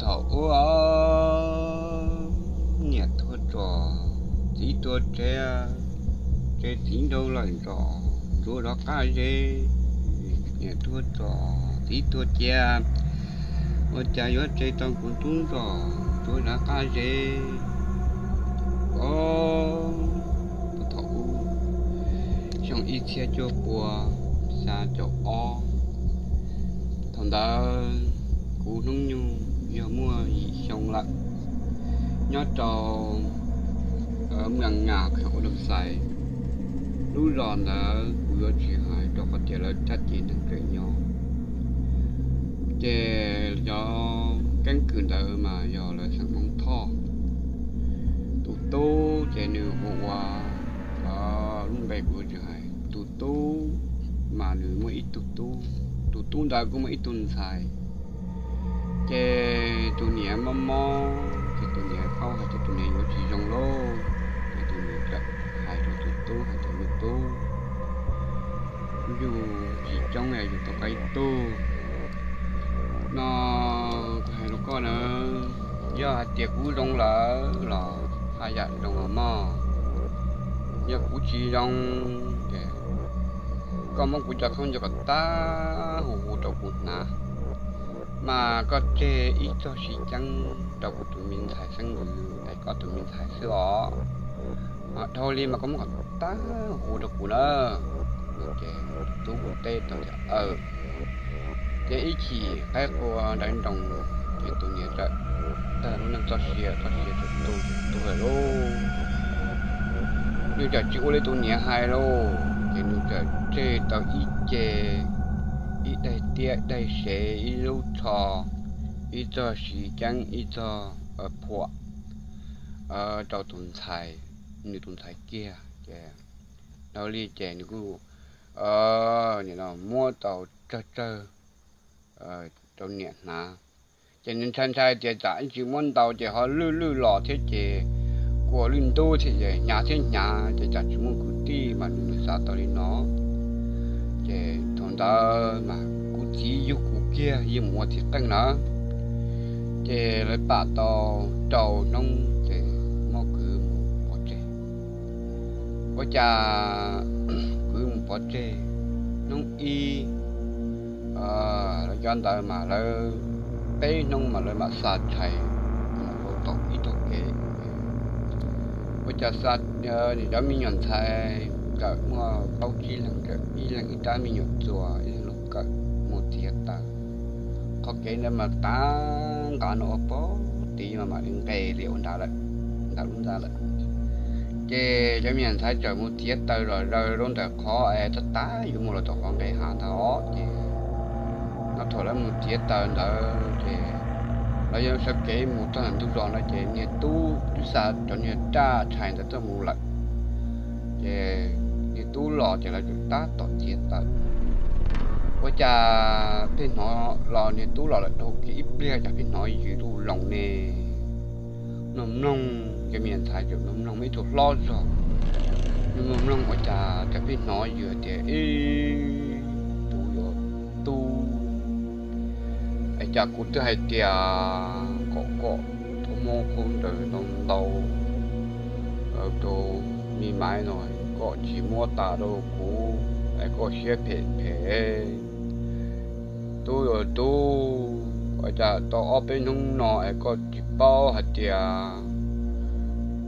Thaum ub, niam tuag tsom, txiv tuag tseg, ces txiv nrau lawm ntsos, ntsuav rov qab zeb. Niam tuag tsom, txiv tuag cia, ua cas yuav tseg tau kuv tub ntsos, ntsuav rov qab zeb. Os, thaum ub, xyoo ib txhiab cuaj pua xya caum ob, thaum ntawd kuv hnub nyoog yog muaj yim xyoo lawm, nyob rau Mws Nas, kheem Ua Doo Xais. Lub zos ntawd kuv yuav tsis hais rau qhov tias lawv caj ces neeg tseem nyob. Ces cov keeb kwm ntawd mas yog lawv xeem Hmoob Thoj. Tus tub ces nws hu ua, lub npe kuv yuav tsis hais. Tus tub mas nws muaj ib tug tub, tus tub ntawd kuj muaj ib tug ntxhais. Ces tus niam mob mob, ces tus niam paub hais tias tus niam yuav tsis zoo lauj, ces tus niam txawm hais rau tus tub hais tias, me tub, yug tsis coob es yug tau koj ib tug no. Kuv hais rau koj na, yog hais tias kuv zoo lawm los haj yam zoo los mog. Yog kuv tsis zoo, ces koj muab kuv cov khaub ncaws kom tag hu hu rau kuv hnav, mas koj tseg ib txoj siv ceeb rau kuv tus me ntxhais xeeb ntxwv es koj tus me ntxhais xwb os. Dhau li mas koj muab kom tag hu rau kuv na. Ces tub kuj teb tau tias, aw. Ces ib chim qaib qua nrawv nroos, ces tus niam txawm tag lub neej txoj sia, txoj sia txawm tu, tuag lawm lauj. Nws txawm tsis ua li tus niam hais lauj, ces nws txawm tseg tau ib ce, ib daim tiab daim sev, ib lub tsho, ib txoj siv ceeb, ib txoj phuam rau tus ntxhais, nws tus ntxhais kiag. Ces dhau li ces nws kuj muab tau tsawg tsawg rau niam hnav. Ces nws ntshai ntshai tias tsam ib ntsis muab ntau ces ho lwj lwj los thiab ces kua lwj ntub thiab ces hnyav thiab hnyav ces tsam tsis muaj kwv tij mas nws xav tau li no. Ces thaum ntawd mas kuv txiv yug kuv kiag yeej mus ua txiv qeej na. Ces lawv pam tau rau hnub ces muab kwv mus pov tseg. Ua cas kwv mus pov tseg, hnub ib lawv cov ntawd mas lawv peb hnub mas lawv mam xa tshais mus rau tom ib tog kev. Ua cas xa, nws cov me nyuam ntxhais txawm muaj plaub tsib leeg, ib leeg ib rab me nyuam txuas, ib leeg lub kawm mus txiav taws. Qhov kev ntawd mas tav nqa no ua pog tid mas mam li nqes li ua nrad lawm, nram lub ntxa lawm. Ces cov me nyuam ntxhais txawm mus txiav taws zom zaws rau ntawm qhov es tab tas yuav mus los tom qhov nqes hav ntag os. Ces no thaum lawv mus txiav taws ntawd ces lawv yuav sawv kev mus txog ntawm ntug zos no ces niag tub twb xa cov niag raj tshais ntawd tuaj mus lawm. Ces niag tub los ces lawv txawm tab tom txiav taws. Ua cas pheej hnov los niag tub los lawm dhau kev ib pliag cas pheej hnov yws lub loos ne. Mloog mloog, cov me nyuam ntxhais txawm mloog mloog, muaj ib tug hlob zog, mloog mloog ua cas cas pheej hnov yws tias, ib, tus yuav tub, es cas kuv twb hais tias kom koj txhob muab khaub ncaws ntau ntau rau me maiv no, koj tsis muab tas rau kuv es koj siab phem phem. Tub yuav tub, ua cas tau ob peb hnub no es koj tsis paub hais tias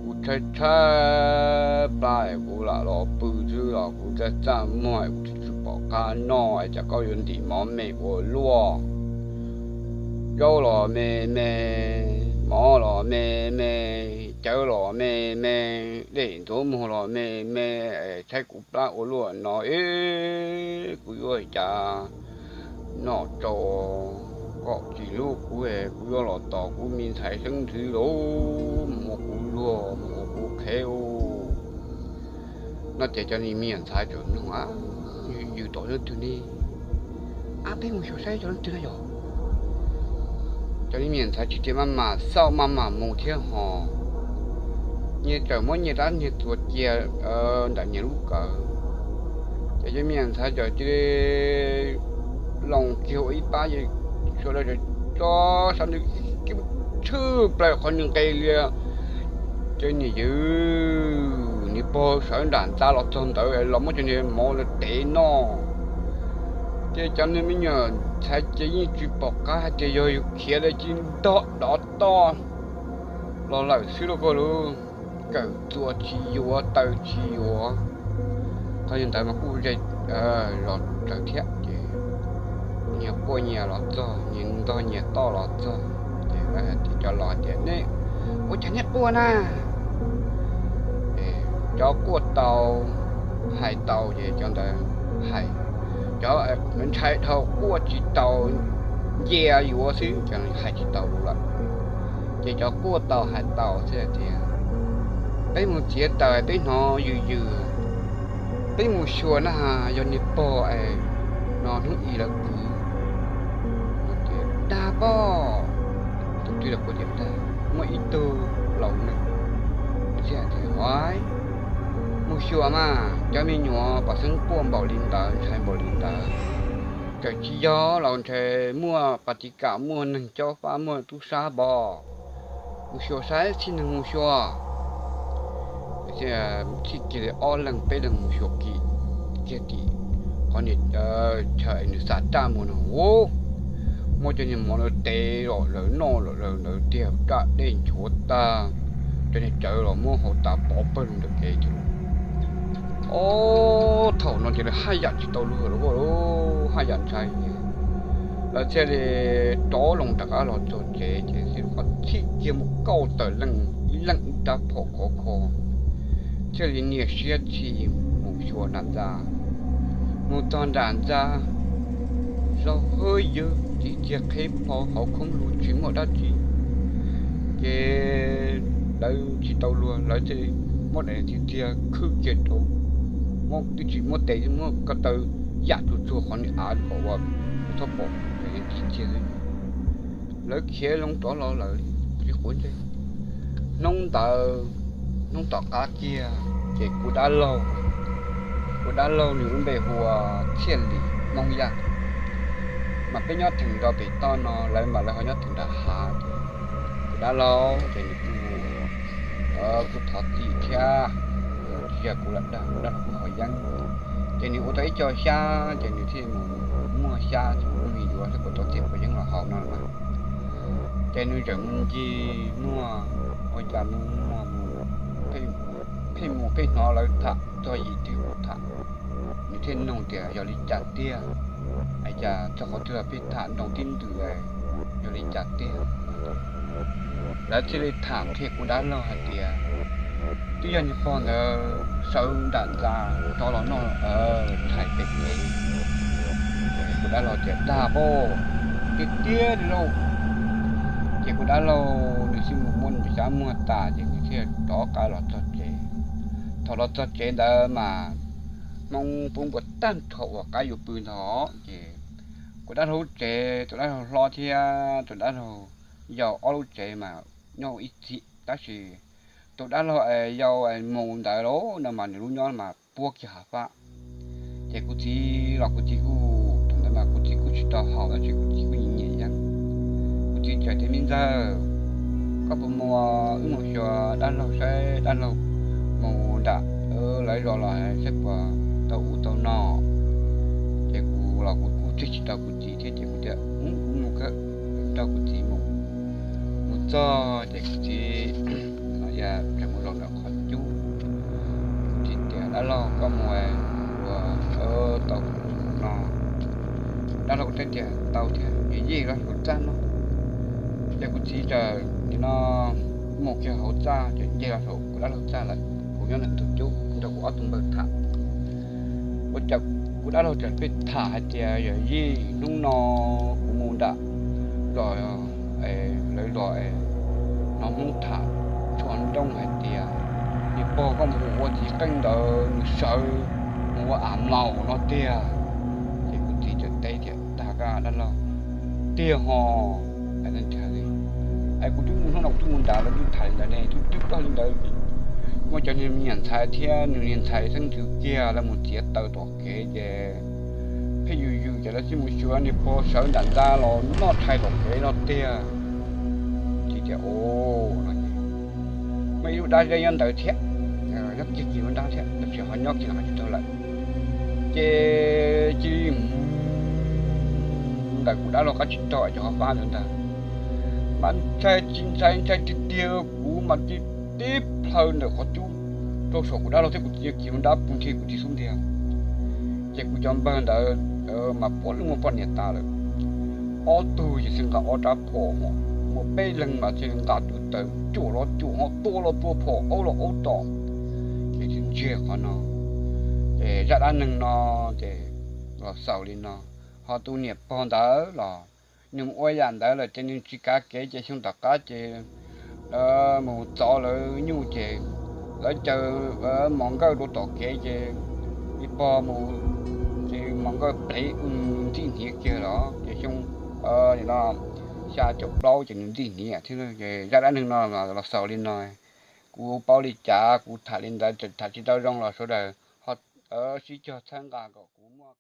kuv tshaib tshaib plab es kuv lam los pw xwb los kuv txaj txaj muag es kuv tsis pom qab noj es cas koj yuav ntim mov me ua luaj. Zaub los me me, mov los me me, cawv los me me, dej ntxuav muag los me me, es tshaib kuv plab ua luaj no es kuv yuav cas noj tsau. Koj tsis hlub kuv es kuv yuav los tos kuv me ntxhais xeeb ntxwv lauj, mus ua kuv luag, mus ua kuv qhev. No ces cov me nyuam ntxhais txawm mloog, yws tom leej twg ne? Ab, peb mus xyuas saib cov leej twg na yog. Cov me nyuam ntxhais tsis tias maj mam xauj maj mam mus thiab hos, nyias txawm muab nyias rab niag txuas cia ntawm nyias lub kawm. Ces cov me nyuam ntxhais txawm cia li loos kiag ua ib pab, sawv daws tso sab ntawd kiag mus tshwj plaws qhov niag nqe li. Ces niag yawg niag pog sawv nram ntxa los txog ntawd los muab cov niag mov tev noj. Ces cov niag me nyuam ntxhais ces yeej tsis pom qab hais tias yog yus khiav li cia li ntog dov toj los lawm xwb lauj koj lauj. Kawm txuas tsis yuav taw tsis yuav. Thaum ntawd mas kuj ze zos tsawv thiab ces nyias quaj nyias los txog, nyias ntog nyias toj los txog. Ces lawv hais tias, cov laus tias, nej ua cas nej quaj na? Cov quaj tau, hais tau ces cov ntawd hais, cov ntshai dhau quaj tsis tau, ncia yuav xwb ces hais tsis tau lus lawm. Ces cov quaj tau hais tau thiaj tias, peb mus txiav taws peb hnov yws yws, peb mus xyuas na has yog niag pog es no hnub i lawv kwv. Dag pob. Tus twg los kuv tias dag, muaj ib tug laus neeg thiaj tias, mus xyuas mas cov me nyuam pom xeeb quaj npaum li ntawd ntshai npaum li ntawd, txawm tsis yog los ntshe muaj pas tis kam, muaj neeg cob fab, muaj tub sab npog. Mus xyuas saib, txhij neeg mus xyuas. Txhij kiag li ob leeg peb leeg mus xyuas kiag tim qhov niag chaw nws xa raj mus no, muab cov niag mov no tev los lawv noj los lawv tiag, raj dej nchuav tag, cov niag tsawv los muab hau tas pov pawg lug ntawm kev. Ob, thaum no ces lawv haj yam tsis tau luag lawm, haj yam ntshai ces lawv thiaj li rov loo rov qab los txog tsev ces thiaj li qhov txhij kiag mus kauj tawm leej, ib leej ib rab phom khov kho, thiaj li niaj siab txhij mus xyuas nram ntxa. Mus txog nram ntxa, zog hwb ywg tsis txiag qheb pho, hauv khoob lug tsis muaj dab tsi. Ces lawv tsis tau luag, lawv thiaj li muab daim txiag txiag khwb kiag rau, muab twb tsis muab tes, muab ko taw yam tsuag tsuag qhov niag av kom ua txhob pom daim txiag txiag xwb. Lawv khiav loo rov los lawm li quav ntsej. Hnub ntawd, hnub tom qab kiag ces kuv dab laug, kuv dab laug nws lub npe hu ua Txhiaj Lis Hmoob Yaj, mas peb nyob theem nrog pem toj no, lawv mas lawv ho nyob theem nram hav ces kuv dab laug ces nws kuj, kuj thov txim thiab, tsis yog kuv lam dag, kuv dab laug kuj haus yeeb. Ces nws ua tau ib co xyab ces nws thiaj mus muag xyab ces kuj me yuav thiab kuj tau txhij pov yeeb los haus no na. Ces nws tseem mus ncig muag, ua cas mus muag mus, pheej mus pheej hnov lawv tham txog yim twg tham, nws thiaj nug tias yog li cas tiag, es cas txog qhov twg los pheej tham nroo tib ntws, yog li cas tiag. Lawv thiaj li tham qhia kuv dab laug hais tias twb yog niag pog ntawd sawv nram ntxa rov los noj tshais pem kev. Kuv dab laug tias dag pob, tiag tiag li lauj. Ces kuv dab laug nws thiaj mus muab nws cov xyab muag tas ces nws thiaj rov qab los txog tsev. Thaum los txog tsev ntawd mas Hmoob pub npua tag nrho uas qab yuav pw ntawd ces kuv dab laug lub tsev, tus dab laug hlob thiab tus dab laug yau ob lub tsev mas nyob ua ib txhij, tab sis tus dab laug yau mus ntawd lauj no mas nws lub nyob mas puab kiag hav fab. Ces kuv txiv los kuv txiv kuj, thaum ntawd mas kuv txiv kuj tsis tau haus tab sis kuv txiv kuj nyiam nyiam yeeb. Kuv txiv txawm tias me ntxawg, koj puas mus, wb mus xyuas dab laug saib dab laug mus nram lawv zos los saib puas tau ub tau no. Ces kuv los kuv kuj tseg tsis tau kuv txiv thiab ces kuv tias kuv mus kawg, nrog kuv txiv mus. Mus txog ces kuv txiv, no, mus zaum ntawm qhov cub. Kuv txiv tias dab laug koj mus ua tau no. Dab laug kuj teb tias tau thiab, yog yij los hauv txaj no. Ces kuv txiv txawm nim no mus kiag hauv txaj ces nce los saum kuv dab laug txaj lawm, kuv nyob ntawm ntug cub nrog kuv ob tug npawg tham. Ua cas kuv dab laug txawm pheej tham hais tias yog yij, hnub no kuv mus nram zos, lawv zos, hnov Hmoob tham tshua nrooj hais tias niag pog koj mus ua txiv qeej ntawd nws sawv mus ua av mlaus no tiag. Ces kuv txiv txawm teb tias tag koj dab laug, tiag ho. Es kuv twb mus hnub no kuv twb mus nrad lawv twb tham li ntawd ne, twb twb ploj li ntawd. Muaj cov niag me nyuam ntxhais thiab nws niag ntxhais xeeb ntxwv kiag lawv mus txiav taws tom kev ces pheej yws yws ces lawv thiaj mus xyuas niag pog sawv nram ntxa los noj tshais tom kev no tiag. Ces muaj ib lub dab zeb nyob ntawd thiab, nyob kiag kis lub nrab thiab, tab sis ho nyob kiag qhov tsis taug lawm. Ces cia li ntawm kuv dab laug qab tsib taug cov qhov fab ntawd ntag, mas ntshai tsis ntshai, ntshai tiag tiag, kuv mas cia li tib plhaw ntawm qhov cub rau saum kuv dab laug thiab kuv txiv kiv lub nrab pw nthi kuv txiv xub ntiag. Ces kuv cov npawg ntawd mas puav leej muaj poj niam tas lawm. Ob tug ces thiaj nqa ob rab phom, muaj peb leeg mas thiaj nqa tus taws cuam los cuam, ho tua los tua, phom aub los aub tom. Ces tsis ntsiag qhov no. Ces zaj dab neeg no ces los xaus li no. Ho tus niam pog ntawd los nws mus ua yam ntawd lawm ces nws tsis kav kev ces xyoo tom qab ces mus txov lawv nyuj ces lawv caw mos nkawj rau tom kev ces ib pog mus ces mos nkawj plev ntxij hniav kiag los ces xyoo no xya caum plaub ces nws ntxij hniav thiab. Zaj dab neeg no los xaus li no. Kuv paub li cas kuv tham li ntawd, tham tsis tau zoo los sawv daws ho sib cog txhawb nqa kom kuv muaj